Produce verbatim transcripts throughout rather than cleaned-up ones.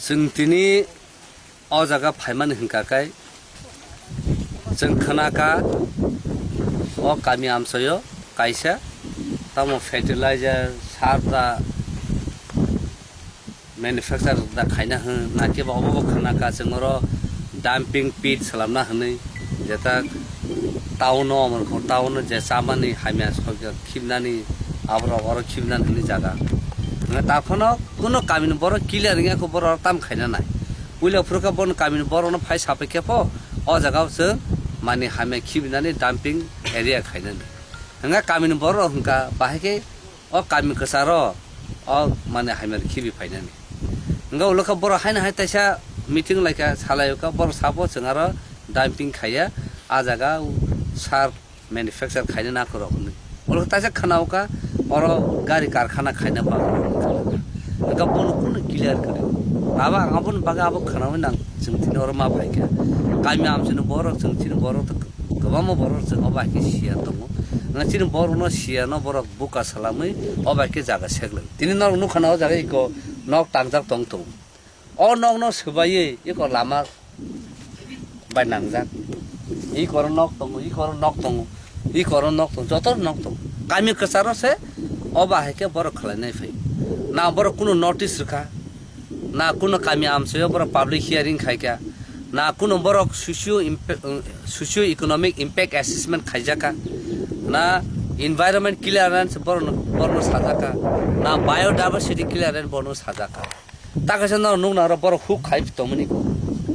Chwng tini o jaga phaimani hwnkha khe, chwng khna kha o kami amchaio kaisa tamo fertilizer, sar da manufacture da khaina hwn, na khe ba obo bo khna kha chwng oro dumping pit slamna hwnwi, jeta town o, Amarpur town o je chamani hamya sokya khibnani, aborok oro khibnani hwnwi jaga. Hwnwi ta phano kuno kamini borok clear wngya kho, borok oro tam khaina nai. Puila phuru khe bono kamini borokno phai sapai khe pho o jaga o chwng mani hamya khibinani dumping area khainani. Hwnga kamini borok hwnka bahai khe o kami kwcharo o mani hamya khibi phainani. Hwnga ulo khe borok haino hai taisa meeting lai kha, salai kha, borok sabo chwng aro dumping khaiya, a jaga sar manufacture khaina nakhorok hwnwi. Olo taisa khwnaokha, oro gari karkhana khaina bagwi. Hwnkhe bono kunu clear kwrwi. Baba, ang aboni bagwi abo khwnawi nang, chwng tini oro ma phaikha. Kami amchini borok, chwng chini borok to kwbangma borok chwng obo hai khe siya tongo. Hwnkhe chini borokno siyano borok buka salamwi obo hai khe jaga sekleng. Tini norok nukha na o jaga iko nok tangjak tong tongo. O nokno swbaiwi iko lama bai nangjak. Iko oro nok tongo, iko oro nok tongo, iko oro nok tongo, joto nok tongo. Kami kwcharo se obo hai khe borok khlainai phai. Na borok kuno notice rwkha, na kuno kami amchaio borok public hearing khaikha, na kuno borok socio impa-, socio economic impact assessment khaijakha, na environment clearance borokno, borokno sajakha, na biodiversity clearance borokno sajakha. Ta kaisa no nukna oro borok huk khai tongmani.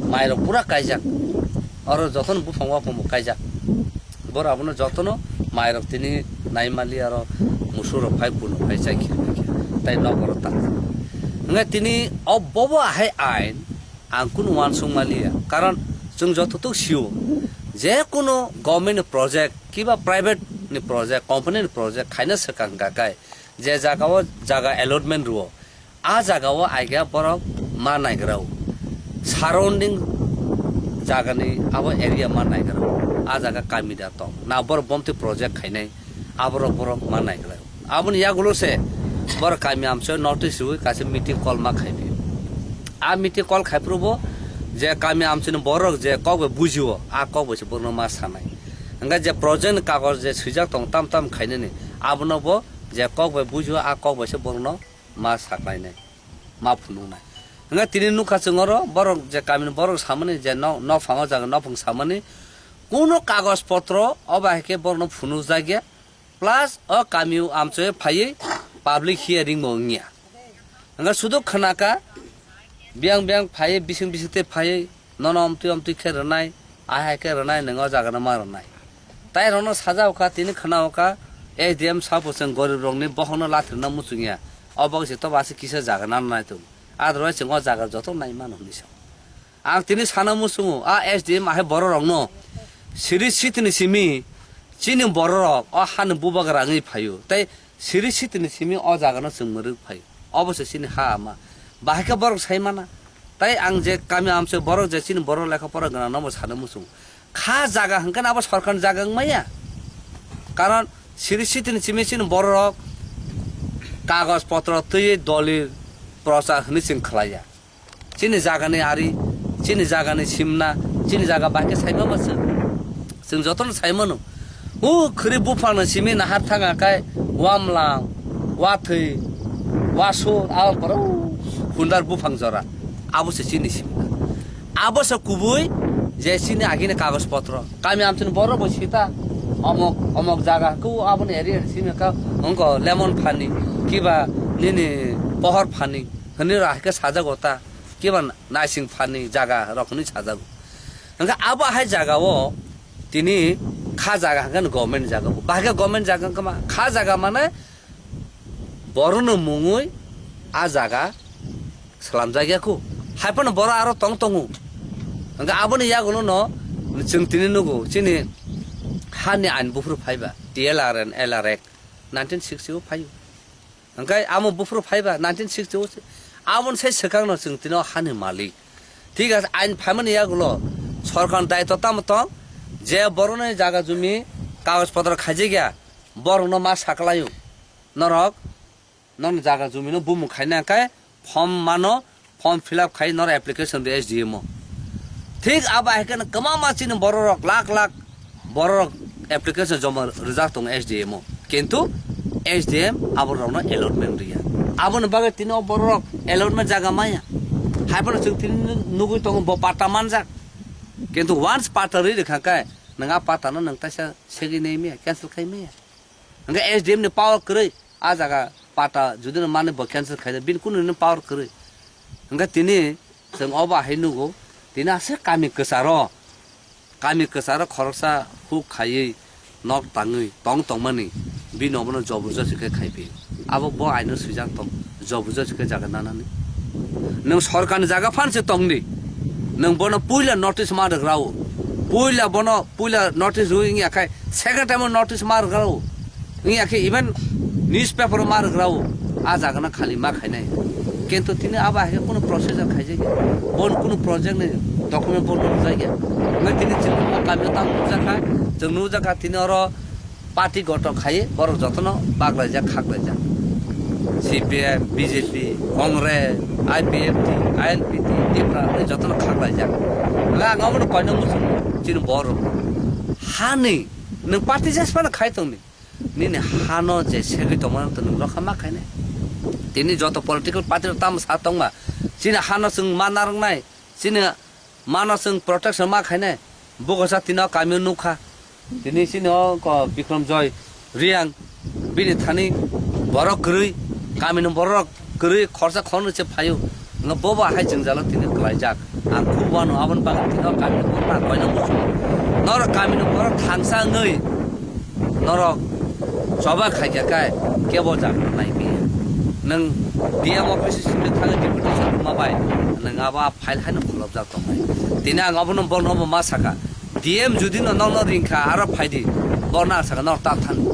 Mairok pura kaijak. Oro jotono buphang waphang bo kaijak. Borok abono jotono mairok tini naimali aro musuk rok phai, buno phai chai khe. Tai nok oro tangjak. Hwnga tini o bobo ahai ain ang kunu uansuk maliya. Karon chwng joto tok sio. Je kuno government ni project kiba private ni project, company ni project khaina swkang gakai. Je jaga o jaga allotment rwo. A jaga o aiga borok ma naigra o. Surrounding jaga ni abo area ma naigra o. A jaga kami da tong. Na borok bomti project khainai. Aborok borok ma naigra o. Aboni yagulo se borok kami amchaio notice rwui kaisa meeting call ma khai phi. A meeting call khai phuru bo je kami amchaini borok je kok bai bujio, a kok bai se borokno ma sanai. Hingke je project ni kagoj je swijak tong tam tam khainani, abono bo je kok bai bujio, a kok bai se borokno ma saklainai, ma phunuknai. Hingke tini nukha chwng oro borok je kamini borok samani je nok, nokphang o jaga nokphang samani kuno kagoj potro obo hai khe borokno phunukjakya, plus o kami o amchoi phaiwi public hearing bo wngya. Hingke sudu khwnakha biyang biyang phaiwi bising bising tei phaiwi nono omtwi omtwi khe rwnai, ahai khe rwnai, nwng o jaga no ma rwnai. Tai rokno sajao kha, tini khwnao kha, S D M sabo chwng gorib rokni bokhokno latrina muchungya. O bagwi se tobo aswk kisa jaga nang nai tongo. Otherwise chwng o jaga joto nai mano hinwi sa. Ang tini sana muchungo, a S D M ahai borok rokno siri sitini simi chini borok rok o hani bubagra wngwi phaio. Tei siri sitini simi o jaga no chwng mwrwk phai. Obo se chini ha ama. Bahai khe borok sai mana. Tai ang je kami amchoi borok je chini borok lekha pora gwnang no bo sana muchung. Kha jaga hwnkhe abo sorkar ni jaga wng maya. Karon siri sitini simi chini borok kagoj potro twiwi dolil prochar hwnwi chwng khlaiya. Chini jagani ari, chini jagani simna, chini jaga bahai khe saima ba chwng. Chwng jotono saimano. O khwrwi buphangno simi nahar thanga khe wamlang, wathwi, wasur, aboni pore o hundar buphang jora. Abo se chini simna. Abo se kubui je chini agini kagoj potro. Kami amchini borok bo sita omok, omok jaga khe o aboni area ni simi kha wngkha lemon phani, kiba nini pohor phani. Hwnwi rw hai khe sajago ta, kiba naising phani jaga rok hwnwi sajago. Hwnkhe abo hai jaga o tini kha jaga hwnkhe government jaga o. Bahai khe government jaga wngkha ma, kha jaga mane borokno mungwi a jaga swlamjak ya kho. Hai phano borok aro tong tongo. Hwnkhe aboni yagulo no chwng tini nugo chini hani ain buphuru phaiba T L R and L R Act nineteen sixty o phaio. Hwnkhe amo buphuru phaiba nineteen sixty o se. Aboni sai swkangno chwng tino hani malik. Thik ase, ain phaimani yagulo sorkar daitw tamo tong, je borokni jaga jumi kagoj potro khaijakya, borokno ma saklaio. Norok, nokni jaga jumino bumung khaina khe form mano, form fill up khai noro application rw S D M o. Thik abo hai kheno kwbangma chini bororok lakh lakh bororok application joma rwjak tongo S D M o. Kintu S D M aborokno allotment rwya. Aboni bagwi tini o bororok allotment jaga maya. Haiphano chwng tini nugwi tongo bo patta manjak. Kintu once patta rwi rwkha khe nwng a pattano nwng taisa segwi nai maya, cancel khai maya. Hwnkhe S D M ni power kwrwi, a jaga patta judino manwi bo cancel khaijak, bini kunu ni power kwrwi. Hwnkhe tini chwng obo hai nugo, tini aswk kami kwcharo, kami kwcharo khoroksa huk khaiwi nok tangwi tong tongmani bini obono jobor josi khe khaiphio. Abo bo aino swijak tong, jobor josi khe jaga nanani. Nwng sorkarni jaga phan se tongdi. Nwng bono puila notice ma rwgrao. Puila bono puila notice rwi wngya khai second time o notice ma rwgrao. Wngya khe even newspaper o ma rwgrao. A jaga no khali ma khainai. Kintu tini abo hai khe kunu procedure khaijak ya. Bon kunu project ni document bon nukjak ya. Ngai tini chini o kami o tang nukjak kha. Chwng nukjak kha tini oro party gothok khai borok jotono baklaijak, khaklaijak. C P M, B J P, Congress, I P F T, I N P T, Tipra, hwnwi jotono khaklaijak. Hwnba ang abono koina muchungo, chini borok. Hani, nwng party jes phano khai tongni. Nini hano je segwi tongmani to nwng rokha ma khainai. Tini joto political party rok tamo sa tongma, chini hano chwng ma narwknai, chini mano chwng protection ma khainai. Bukosa tini o kami o nukha. Tini chini o ko Bikram Joy Reang bini thani borok kwrwi, kamini borok kwrwi khorsa khornwi se phaio. Nga bobo hai jwngjalo tini kwlaijak. Ang khub wano aboni bagwi tini o kamini borok na koina muchungo. Norok kamini borok thangsa wngwi norok choba khaikha khe kebo jaga nai maya. Nwng D M office simi thangwi deputation rwma bai nwng abo a file haino kholopjak tongnai. Tini ang abono bono bo ma saka, D M judino nokno ringkha aro phaidi, bono ang saka nok ta thani.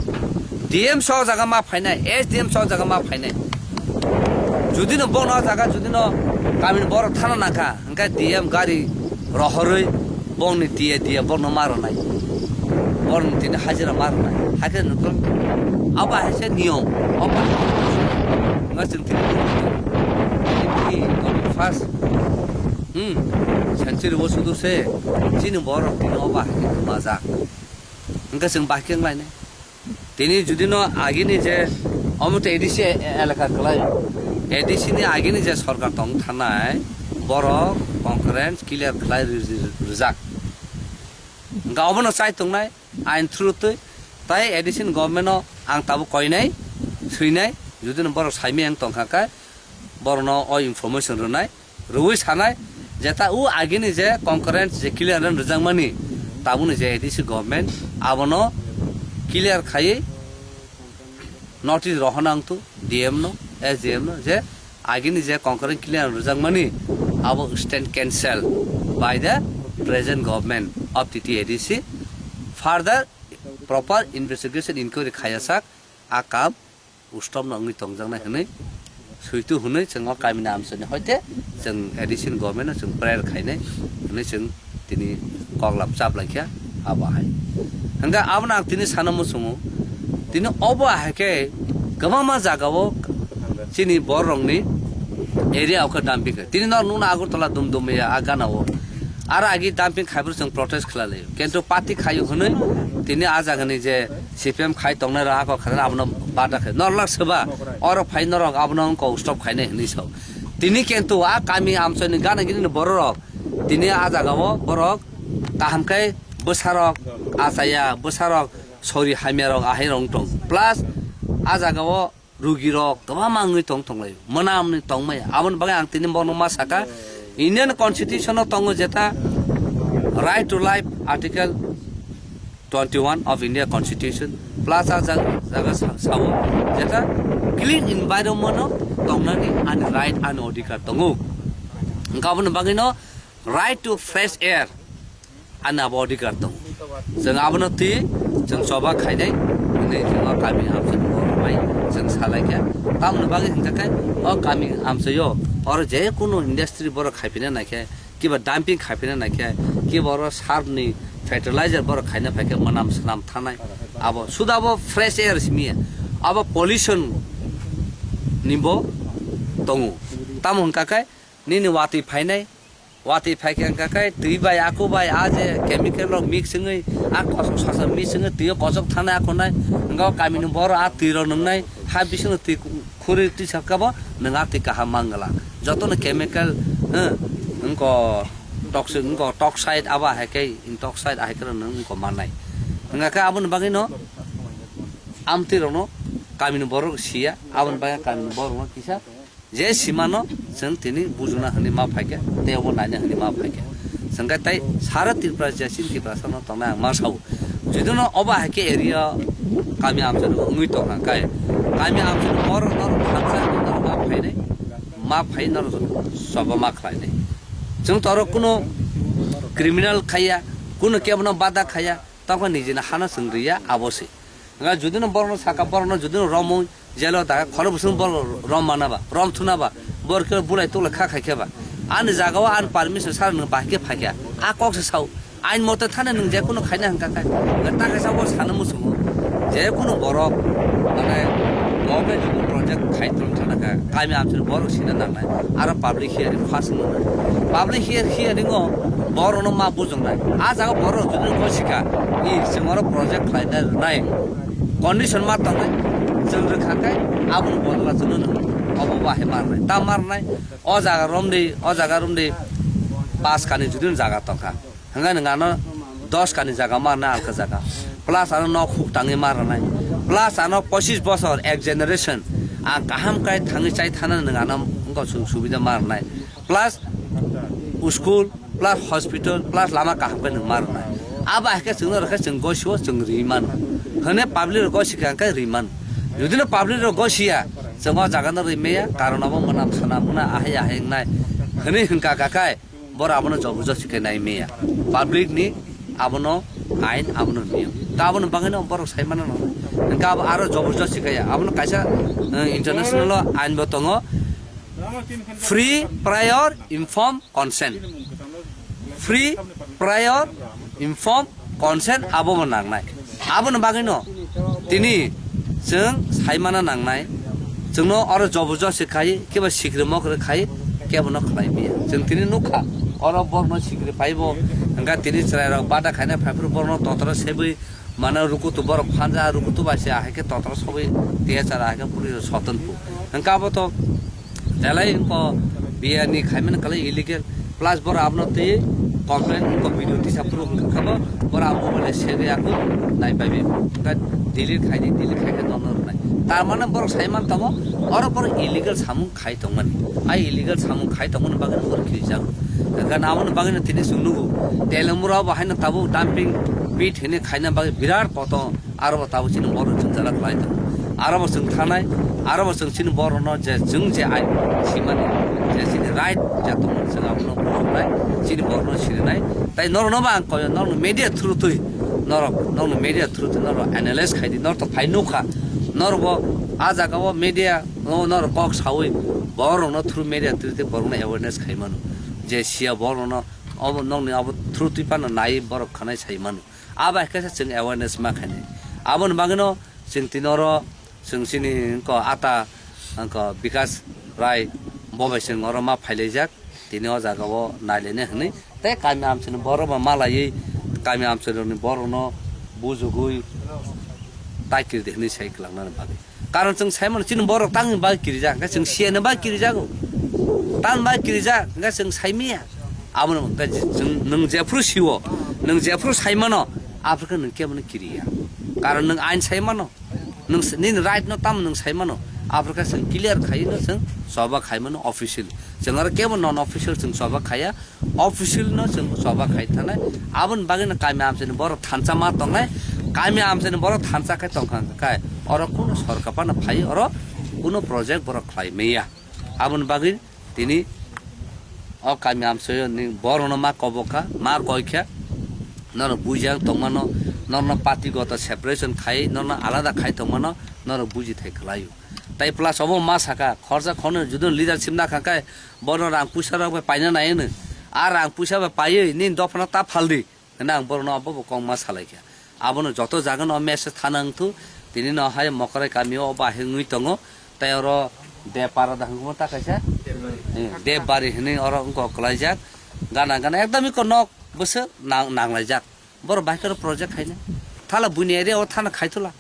D M so jaga ma phainai, S D M so jaga ma phainai. Judino bono o jaga judino kamini borok thana nangkha, hwnkhe D M gari rohorwi bongni tiya tiya bongno ma rwnai. Bongni tini hajira ma rwnai. Hakhe nukung abo hai se niyom. Obo hai se niyom. Nga chwng tini tini first, hmm, century o sudu se chini borok tini obo hai se kwmajak. Hwnkhe chwng bahai khe wnglainai. Tini judino agini je omo to A D C elaka kwlai, A D C ni agini je sorkar tong thanai borok concurrent clear khlai ri-, ri-, rijak. Hwnkhe obono chai tongnai ain through twi tai A D C ni government no ang tabuk koinai, swinai, judino borok saimaya wng tongkha khe borokno o information rwnai. Rwui sanai je ta o agini je concurrent je clear rwjakmani tabukni je A D C government abono clear khaiwi notice rohorna wngthu D M no, S D M no je agini je concurrent clear rwjakmani abo stand cancel by the present government of T T A D C. Further proper investigation inquiry khaiyasak a kam ustopno wngwi tongjaknai hwnwi switu hwnwi chwng o kamini amchaini hoite chwng A D C ni government no chwng prayer khainai hwnwi chwng tini koklam chaplaikha abo hai. Hwnkhe abono ang tini sana muchungo, tini obo hai khe kwbangma jagao chini bororokni area o khe dumping khe. Tini norok nukna Agartala Dumdumia a gana o. Aro agi dumping khai phuru chwng protest khlai laio. Kintu party khaio hwnwi tini a jagani je C P M khai tongnai rok ako khaina abono bada khai. Norlak soba oro phai norok abono wngkok stop khainai hwnwi sao. Tini kintu a kami amchaini gana gini bororok tini a jagao borok kaham khe bwsarok achaya, bwsarok sori hamya rok ahai rok wng tong. Plus a jagao rugirok kwbangma wngwi tong tonglaio, mwnamni tongmaya. Aboni bagwi ang tini bono ma saka, Indian Constitution-o tongo jeta right to life, Article twenty-one of India Constitution, plus a jag-, jaga sa-, sao jeta clean environment-o tongnani ani right, ani odhikar tongo. Hwnkhe aboni bagwino right to fresh air, ani abo odhikar tongo. Chwng abono twi chwng choba khainai hwnwi chwng o kami amchaini borok bai chwng salaikha. Tamoni bagwi hwnkha khe o kami amchaio oro je kunu industry borok khaipina naikhe, kiba dumping khaipina naikhe, kiba oro sarni fertilizer borok khaina phaikhe mwnam swnam thanai. Abo suda bo fresh air simi ya. Abo pollution ni bo tongo. Tamo hwnkha khe nini watwi phainai, watwi phaikhe hwnkha khe twi bai, aku bai, a je chemical rok mix wngwi, a kosok sasa mix wngwi twi o kosok thanai akhonai, hwnkha o kamini borok a twi rok nwngnai, ha bisingno twi khurwi twi sakha bo nwng a twi kaham mangala. Jotono chemical, eh, wngkha toxic, wngkha toxide, abo hai khe intoxide ahai khe nwng wngkha mannai. Hwnkha khe aboni bagwino amtwi rokno kamini borok siya, aboni bagwi kamini borokno kisa je simano chwng tini bujuna hwnwi ma phaikha, tei obo naina hwnwi ma phaikha. Chwng khe tei sara Tripura je chini Tiprasano tongnai ang ma sao. Judino obo hai khe area kami amchai wngwi tongkha khe, kami amchai borok norok thansa hwnwi norok ma phainai, ma phai norok sobo ma khlainai. Chwng to oro kuno criminal khaiya, kuno kebono bada khaiya, tongkha nijini hano chwng riya abo se. Nga judino borokno saka, borokno judino romwi jelo da khoro busung borok rom mana ba, rom thuna ba, borok khe bulai tulai kha khai khe ba. Ani jagao ani permission sara nwng bahai khe phaikha. A kok se sao. Ain mote thani nwng je kuno khaina hwnkha khe. Nga ta kaisa bo sana muchungo. Je kuno borok, mane, government jodi project khai tong thana khe, kami amchini borok sina nangnai. Aro public hearing first wngna. Public hear-, hearing o borokno ma bujongnai. A jaga borok jodi gosika, i chwng oro project khlaina rwnai. Condition ma tongnai, chwng rwkha khe aboni bodola chwngno nwng obo bahai marnai. Ta marnai, o jaga romdi, o jaga romdi, pas kani judin jaga tongkha. Hwnkhai nwng ano dos kani jaga marnai alka jaga. Plus ano nok huk tangwi marnai. Plus ano pochis bosor, ek generation, ang kaham kai thangwi chai thana nwng ano wngkha su-, subida marnai. Plus school, plus hospital, plus lama kaham khe nwng ma rwnai. Abo hai khe chwngno rwkhe chwng gosio chwng ri mano. Hwnwi public rok gosi khe ang khe ri mano. Judino public rok gosiya, chwng o jaga no ri maya, karon abo mwnam sana muna ahai ahai wngnai. Hwnwi hwnkha kha khai, borok abono jobo josi khe nai maya. Public ni abono ain, abono niyom. Ta aboni bagwino borok sai mano no. Hwnkha abo aro jobo josi khe ya. Abono kaisa, eh, international o ain bo tongo. Free, prior, inform, consent. Free, prior, inform, consent abo bo nangnai. Aboni bagwino tini chwng saimana nangnai. Chwngno oro jobo josi khai, kebo sikri mokri khai, kebo no khlai maya. Chwng tini nukha, oro borokno sikri phaibo, hwnkha tini chwrairok bada khaina phaiphuru borokno totoro sebwi mano rukutu borok phanja rukutu bai se ahai khe totoro sobwi T S R ahai khe police sotonphu. Hwnkha abo to Belai wngkha biyani khaimani kwlai illegal. Plus borok abono twi complaint wngkha video tisa phuru wngkha bo borok abo mobile se ya kho nai bai bi. Wngkha delete khai di, delete khai khe nono rwnai. Tar mane borok sai man tongo oro borok illegal samung khai tongmani. Ai illegal samung khai tongmani bagwi borok khirijak. Wngkha aboni bagwi tini chwng nugo Telamura bo haino tabuk dumping pit hini khaina bagwi birat koto. Aro bo tabuk chini borok chwng jala khlai tongo. Aro bo chwng thanai, aro bo chwng chini borokno je chwng je ai simani, je chini right je tongo, chwng abono boroknai, chini borokno sirinai. Tai norokno bo ang koyo, norokno media through twi, norok, norokno media through twi norok analyze khai di, norok to phai nukha. Norok bo a jaga o media o norok kok sawi, borokno through media through twi borokno awareness khai mano. Je siya borokno obo nokni abo through twi phano nai borok khanai sai mano. Abo hai khe chwng awareness ma khainai. Aboni bagwino chwng tini oro chwng chini wngkha ata wngkha Bikas Rai bo bai chwng oro ma phailaijak. Tini o jaga o nailaina hwnwi tei kami amchini borok bo malaiwi kami amchini rokni borokno bujugwi tai kiridi hwnwi sai kwlangnani bagwi. Karon chwng sai mano chini borok tangni bagwi kirijak, hwnkhe chwng siyani bagwi kirijago. Tamni bagwi kirijak, hwnkhe chwng sai maya. Abono hwnkhe chwng, nwng jephru siwo, nwng jephru sai mano, aphuru khe nwng kebono kiriya. Karon nwng ain sai mano, nwng s-, nini right no tamo nwng sai mano, aphuru khe chwng clear khaiwi no chwng choba khai mano official. Chwng aro kebo non official chwng choba khaiya, official no chwng choba khai thanai. Aboni bagwi no kami amchaini borok thansa ma tongnai. Kami amchaini borok thansa khai tongkha khai oro kuno sorkar phano phai oro kuno project borok khlai maya. Aboni bagwi tini o kami amchaini borokno ma kobokha, ma koikha, norok bujiya tongmano, norokno party goto separation khai, norokno alada khai tongmano, norok buji thai khlaio. Tai plus obo ma saka, khorsa khornwi judino leadership nakha khe, bono rang puisa rok bai paina nai hwno. A rang puisa bai paiwi nini dophano ta phaldi. Hwnwi ang borokno abo bo kok ma salaikha. Abono joto jagano message thana wngthu, tini no hai Mokrai kamio bahai wngwi tongo. Tai oro Debpara da hwnwi ta kaisa. Eh, Debari hwnwi oro wngkha kwlaijak. Gana gana ekdom iko nok bwswk nang-, nanglaijak. Borok bahai kheno project khaina. Thala buini area o thana khaithola.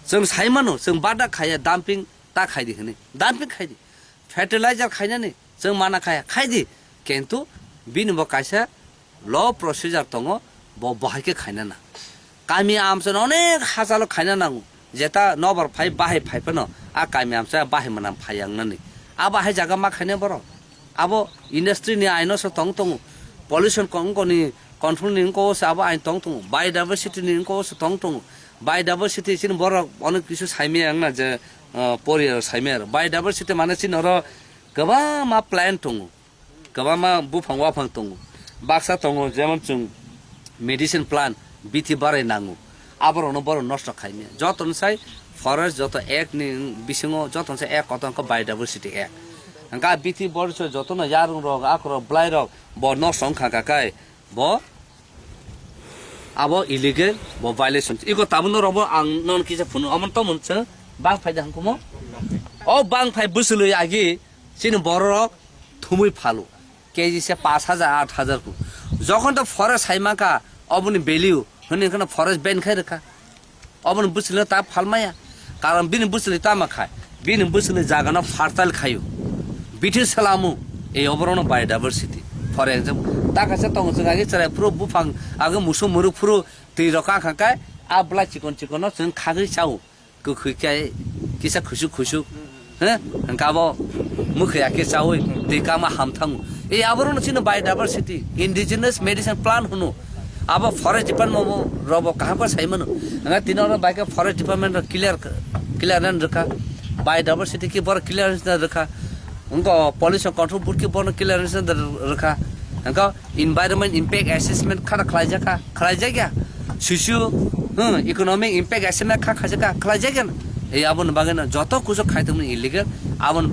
Chwng sai mano, chwng bada khaiya dumping ta khaidi hwnwi. Dumping khaidi. Fertilizer khainani chwng mana khaiya, khaidi. Kintu bini bo kaisa law procedure tongo, bo bahai khe khaina na. Kami amchano onek hachalo khaina nango. Jeta nobar phai bahai phai phano a kami amcha bahai manam phai yangnani. A bahai jaga ma khaina borok. Abo industry ni aino se tong tongo. Pollution ko-, wngkoni control ni wngko se abo ain tong tongo. Biodiversity ni wngko se tong tongo. Biodiversity chini borok onek kisu saimaya wngna je, uh, poriya saimaya. Biodiversity mane chini oro kwbangma plant tongo. Kwbangma buphang waphang tongo. Baksa tongo, jemon chwng medicine plant, bithi barai nango. Aborokno borok nosto khaimya. Jotono sai forest joto act ni bisingo jotono sai act kotor wngkha biodiversity act. Hwnkhe a bithi borok se jotono yarung rok, akhorok, bwlai rok bo nosto wngkha kha kai bo abo illegal, bo violation. Iko tabukno rokbo ang nono kisa phunu. Omo tongmani chwng bang phai da hwnkhumo. O bang phai bwswlwi agi chini borok rok thumui phalo. K G se pash hajar, aat hajar ku. Jokhon to forest hai mankha, oboni value hwnwi kheno forest ban khai rwkha. Oboni bwswlwi ta phalmaya. Karon bini bwswlwi tama khai. Bini bwswlwi jagano fertile khaio. Bithi salamu, ei oborokno biodiversity. For example, ta kaisa tongo chwng age chwrai phuru buphang age musu muruk phuru twi rok kha kha kai a bwlai chikon chikon no chwng khagwi chao. Kwkhwi khe kisa khusuk khusuk, he? Hwnkhe abo mwkhwi ya khe chaui twi kama ham thango. E aborokno chini biodiversity, indigenous medicine plant hwno. Abo forest department bo robo kaham khe sai mano. Hwnkhe tini oro bai khe forest department rok clear, clearance rwkha. Biodiversity khe borok clearance rwkha. Hwnkhe pollution control board khe bono clearance rwkha. Hwnkhe environment impact assessment khana khlaijak kha, khlaijak ya. Susu, hmm, economic impact assessment kha khaijak kha, khlaijak ya. Ei aboni bagwi no joto kuchuk khai tongmani illegal, aboni